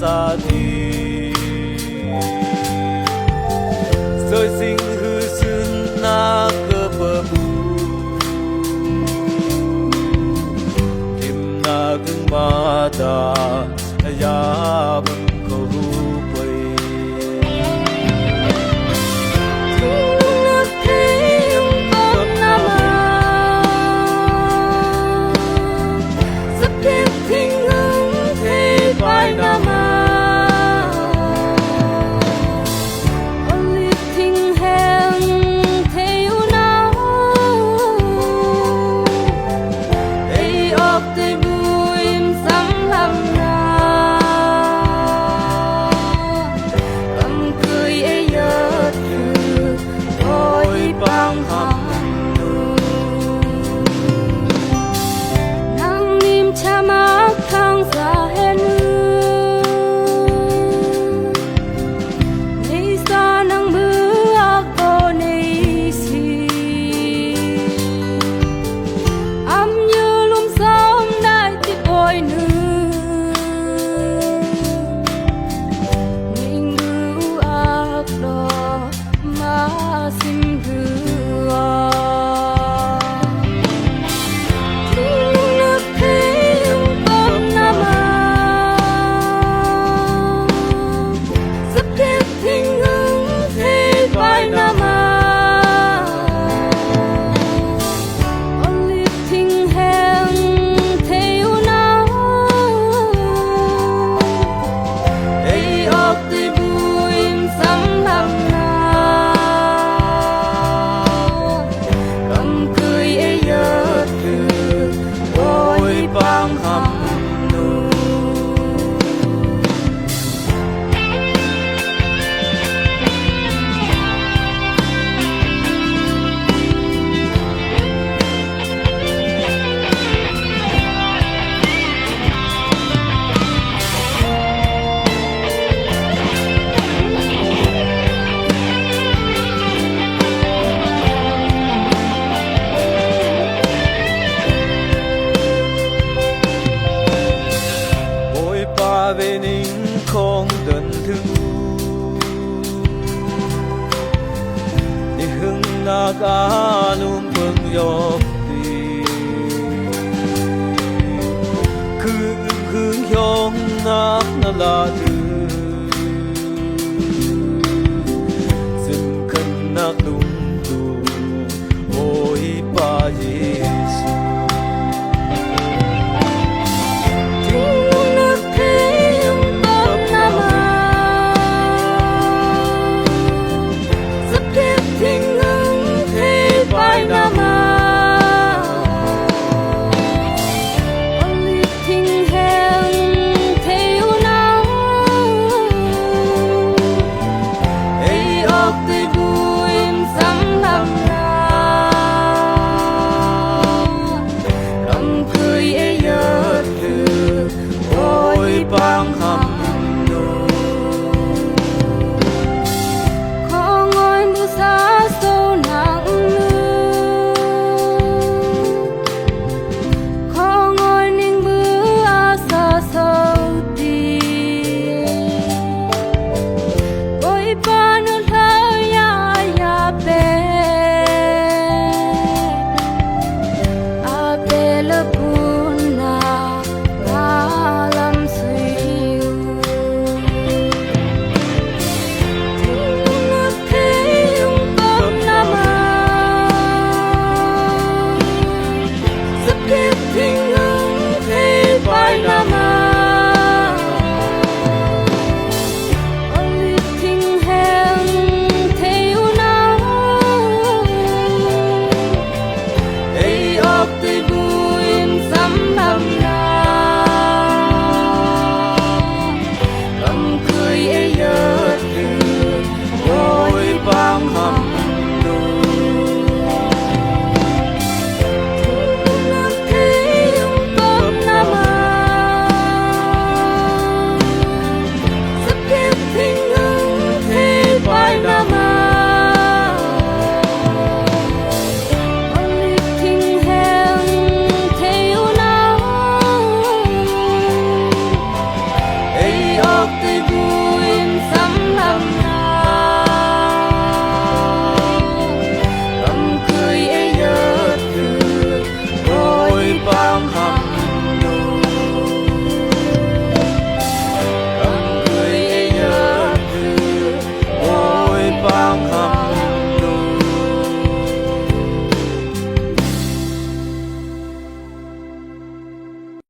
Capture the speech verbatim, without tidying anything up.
sati, soi sing husun na kapabu, tim na kung mata, aya bun ko hu poi. Thunglung thei ung kon nama, sapek thing ung thei pai nama, olive thing heng thei u na, ei ok tei buim sam lam na, kamkui ei yat khuk, oi pang ham nu. Nang nim chamak khang sa henu, neisa nang muak ko neisi, am yulum som dai ti poi nu, ning bu ak lo ma sim bu a. Thunglung thei ung kon nama, sapek thing ung thei pai nama, olive thing heng thei u na, ei ok tei buim sam lam na, kamkui ei yat khuk, oi pang ham nu. Poipa vening kong dun thu, ni hung na ka